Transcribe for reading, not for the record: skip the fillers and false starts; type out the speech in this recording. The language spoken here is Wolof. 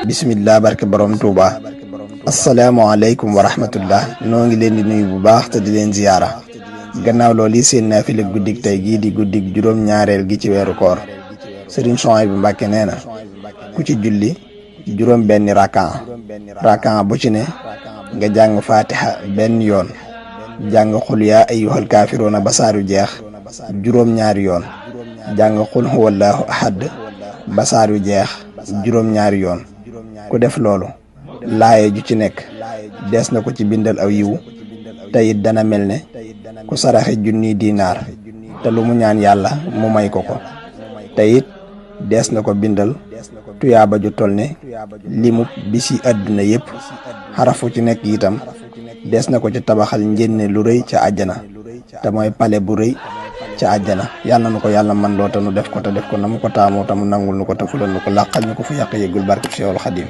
bismillah barke borom Touba. asalaamaaleykum wa rahmatullah noo ngi leen di nuyu bu baax te di leen ziyaara gannaaw loolu seen naafila guddig tey gii di guddig juróom-ñaareel gi ci weeru koor Serigne Souhaïbou Mbacké nee na ku ci julli juróom benni rakan bu ci ne nga jàng fatiha benn yoon jàng xul yaa ayyuhal kaafiruuna ba saaru jeex juróom-ñaari yoon jàng xul huwallaahu ahad ba saaru jeex juróom-ñaari yoon ku def loolu laaye ju ci nekk dees na ko ci bindal aw yiwu te it dana mel ne ku saraxe junniy dinaar te lu mu ñaan yàlla mu may ko ko te it dees na ko bindal tuyaaba ju tol ne limu bisi àdduna yépp xarafu ci nekk itam dees na ko ci tabaxal njënne lu rëy ca àjjana te mooy pale bu rëy ca àjjana yàlla na ko yàlla man loo te nu def ko te def ko na mu ko taamoo te mu nangul nu ko te fulal nu ko làqal ñu ko fu yàq yëggul barke Seexul Xadiim